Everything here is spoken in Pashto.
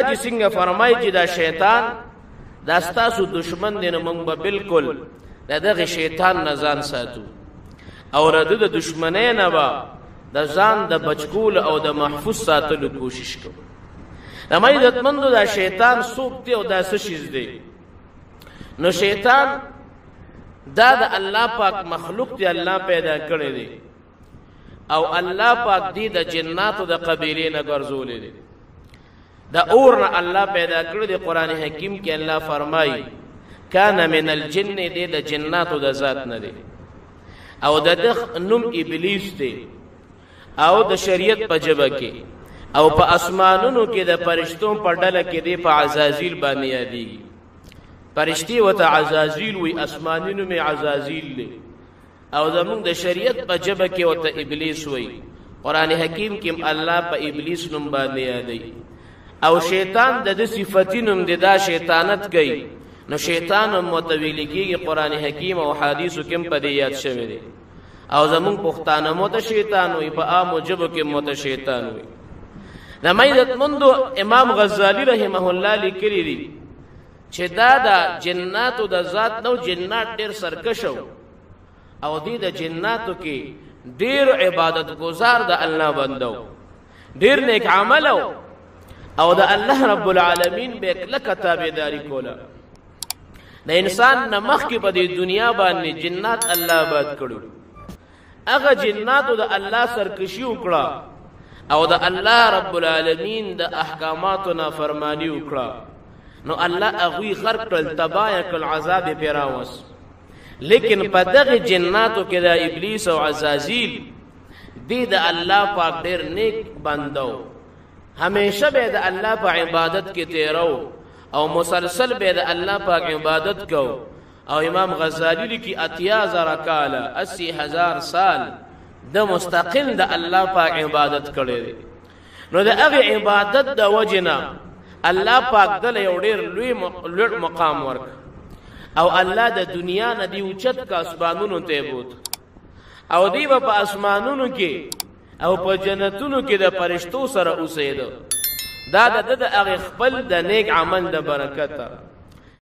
چې څنګه فرمایي چې دا شیطان دا ستاسو دشمن دی، نو موږ به بالکل د دغه شیطان نه ځان ساتو او د ده د دشمنۍ نه به د ځان د بچکول او د محفوظ ساتلو کوشش کوو. زما عزتمندو، دا شیطان څوک دی او دا څه شیز دی؟ نو شیطان دا د الله پاک مخلوق دی، الله پیدا کړی دی او الله پاک دی د جناتو د قبیلې نه ګرځولی دی. د اور نه الله پیدا کړی دی. قرآن حکیم کې الله فرمایي کان من الجن، دی د جناتو د ذات نه دی او د ده نوم ابلیس دی او د شریعت په ژبه کې او په اسمانونو کې د فرشتو په ډله کې دی په عزازیل باندې یادېږي. فرشتې ورته عزازیل وي، اسماني نوم یې عزازیل دی او زموږ د شریعت په ژبه کې ورته ابلیس وایي. قرآن حکیم کې الله په ابلیس نوم باندې یادوي او شیطان د ده صفتي نوم دی، دا شیطانت کوي، نو شیطان هم ورته ویل کېږي. قرآن حکیم او حدیثو کې هم په دې یاد شوی دی او زموږ پښتانه مو ته شیطان وایي، په عامو ژبو کې مو ته شیطان وایي. د عزتمندو، امام غزالی رحمه الله لیکلي دي چې دا د جناتو د ذات نو جنات ډېر سرکش او دی د جناتو کې ډېر عبادت گزار د الله بندو، ډېر نیک عمل او د الله رب العالمین به کلکه تابعداري کوله. د انسان نه مخکې په دې دنیا باندې جنات الله آباد کړو، هغه جناتو د الله سرکشي وکړه او د الله رب العالمین د احکاماتو نافرمانی وکړه، نو الله هغوی غرق کړل، تباه کړل، عذاب یې پرې راوست. لیکن په دغه جناتو کې د ابلیس او عزازیل دی د الله پاک ډېر نیک بندو، همیشه به د الله په عبادت کې تیرو او مسلسل به د الله پاک عبادت کو. او امام غزالی لیکي 80,000 کاله، 80,000 سال د مستقل د الله پاک عبادت کړی دی. نو د هغه عبادت د وجې نه الله پاک دله یو ډېر لوی لوړ مقام ورک او الله د دنیا نه دی اوچت کا اسمانونو ته بوت او دی به په اسمانونو کې او په جنتونو کې د فرشتو سره اوسېده. دا د ده د هغې خپل د نیک عمل د برکته.